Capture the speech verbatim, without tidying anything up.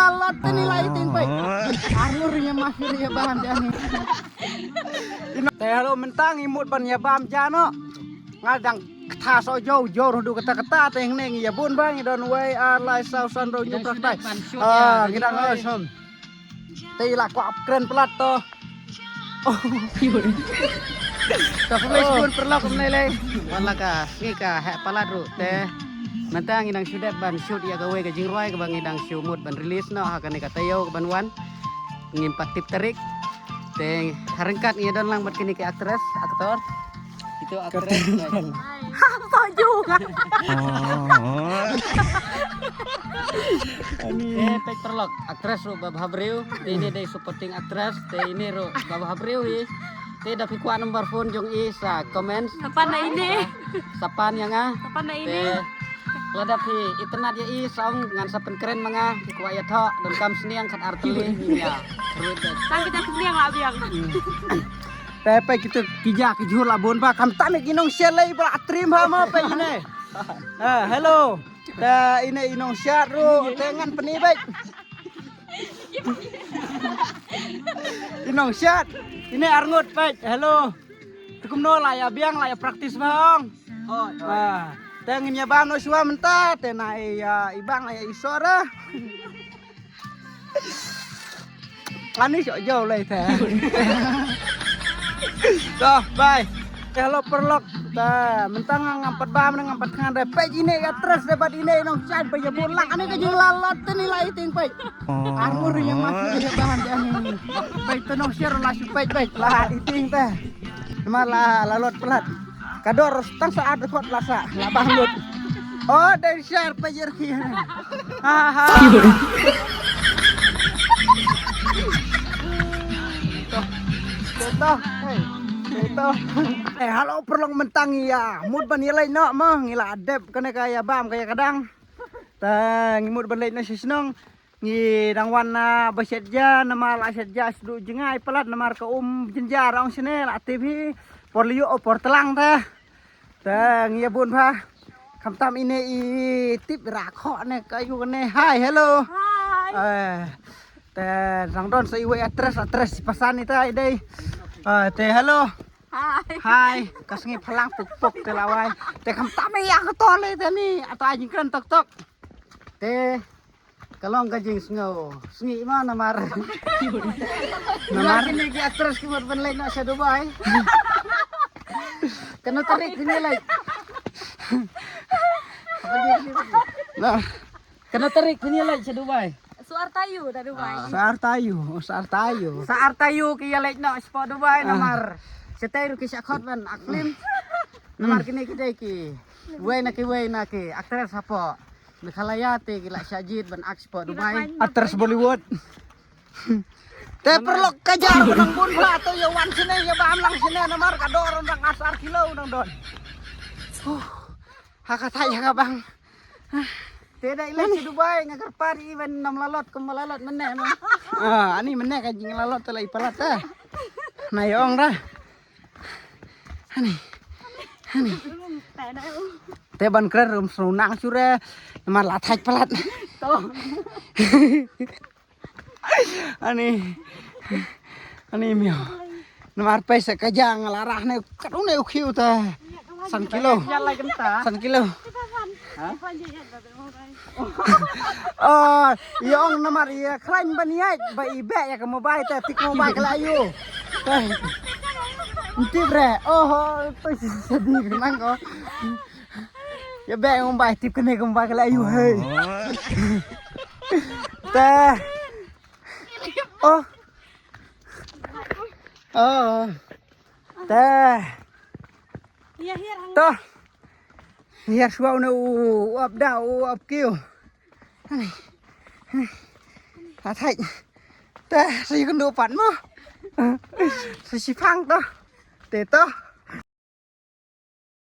Lot tani lai ting pai. Arngur ïa ma hi ïa bam jani. Te hello, mynta ngi mut ban ïa bam jano. Nga dang kata so jo jo rudu kata kata te ngi ngi ïa bun bang don wei ar lai saw san ro nyu prak tai. Ah, ngi dang lai som. Te la kwah kren palat to. Oh. Ka pun lai sibun perlok kum lai lai. Wan la ka sngi ka heh palat ruh te. Mynta ngi dang shu dep ban shoot ïa kawei ka jingrwai kaba ngi dang shu mut ban release noh ha kane ka taïew kaban wan. Ngim pat tip tarik. Te ha ryngkat ngi don lang bad kine ki actress, actor. Itu actress. Actress. Hai. Apa juga? Oh. Eh, peit paralok, actress ruh ba bha briew. Te ine dei supporting actress, te ine ruh ba bha briew hi. Te da phi kwah number phone jong i sa comment. Sa pan na ine. Sa pan ïa nga. Sa pan na ine. Te lada phi itynnad ïa i sa ong ngan sa pynkren ma nga, phi kwah ïathoh, donkam sniang khat ar tylli, ngin ïa ruh. Tang kita sniang la biang. Te peit kita ki ja ki jhur la bun ba, khamtam ïa ki nongshare lei ba la trim ha mo peit ine. Ah, hello. Te ine i nongshare ruh, te ngan pyni beit. I nongshare, ine arngut peit. Hello. Te kumno la ïa biang la ïa practice ba ong. Hooid. Ah, te ngin ïa bam noh shuwa mynta, te na i, ah, i bang la ïa i sor ah. Ani sho jo lei te. To, bye. Te hello paralok. Te mynta nga ngam pat bam ne ngam pat khan de. Peit ine actress de bad ine nongshare ba ïa bun lang. Ani ka jinglalot te ni la iting peit. Arngur ïa ma ïa bam te ani. Peit te nongshare la shu peit peit la iting te. Namar la, la lot palat. Ka dor tang sa ar dkhot la sa, la bang lut. Oh, dei share pa jer ki. Ha, ha. Beto. Hey. Beto. Eh, hello paralok, mynta ngi ïa mut ban ïa leit noh mo, ngi la dep kane ka ïa bam ka ïa ka dang. Te ngi mut ban leit noh sha shnong. Ngi dang wan na ba shet ja, namar la shet ja sdang jngai palat, namar ka um jynjar ong shane la tip hi por lyiuh o por tlang te. Te ngi ïa bun bha. Khamtam ine i tip ra kho ne ka yu ne. Hi, hello. Hi. Eh, te dang don sa iwei actress, actress pasan ita i dei. Eh, te hello. Hi. Hi, ka sngi phalang puk puk te lawai. Te khamtam ïa ka tole te ni, ata jingkren tok tok. Te ka long ka jingsngew sngi ma namar. Namar kine ki actress ki mut ban leit noh sha Dubai. Kano tarik phin ïa leit? Nah. Kano tarik phin ïa leit sha Dubai? Sa ar taïew da Dubai. Sa ar taïew, oh, sa ar taïew. Sa ar taïew ki ïa leit noh shapoh Dubai namar. Shatei ruh ki shah khot ban act film. Namar kine ki dei ki wei na ki wei na ki actress hapoh Meghalaya te ki la shah jied ban act shapoh Dubai. Actress Bollywood. Te paralok ka jar ba nang bun bha to ïa wan shane ïa bam lang shane namar ka dor dang ar kilo nang don. Huh. Ha ka thait ha ka bang. Te da i leit sha Dubai nga kyrpad i ban nym lalot kum ba lalot mynne mo. Ah, ani mynne ka jinglalot te la i palat te. Na ïa ong da. Ani. Ani. Te ban kren rum sru nang sure. Namar la thait palat. To. Ani. Ani miaw. Namar pei sa ka jang la rah ne kadu ne u khiu ta. San kilo. San kilo. Ha? Oh, ïa ong namar ïa khlaiñ ban ïaid ba i beh ïa ka mobile te tik mobile ka la ïu. Te. Nti bre. Oh, to si sadi nang ko. Ïa beh ong bai tip kane ong bai ka la ïu hei. Te. Oh. Oh. Te. Ïa hiar hang. To. Hiar shuwa une u ap da u ap kiu. Ani. Ani. Athai. Te sa ïa kynduh pat mo. Sa shipang to. Te to.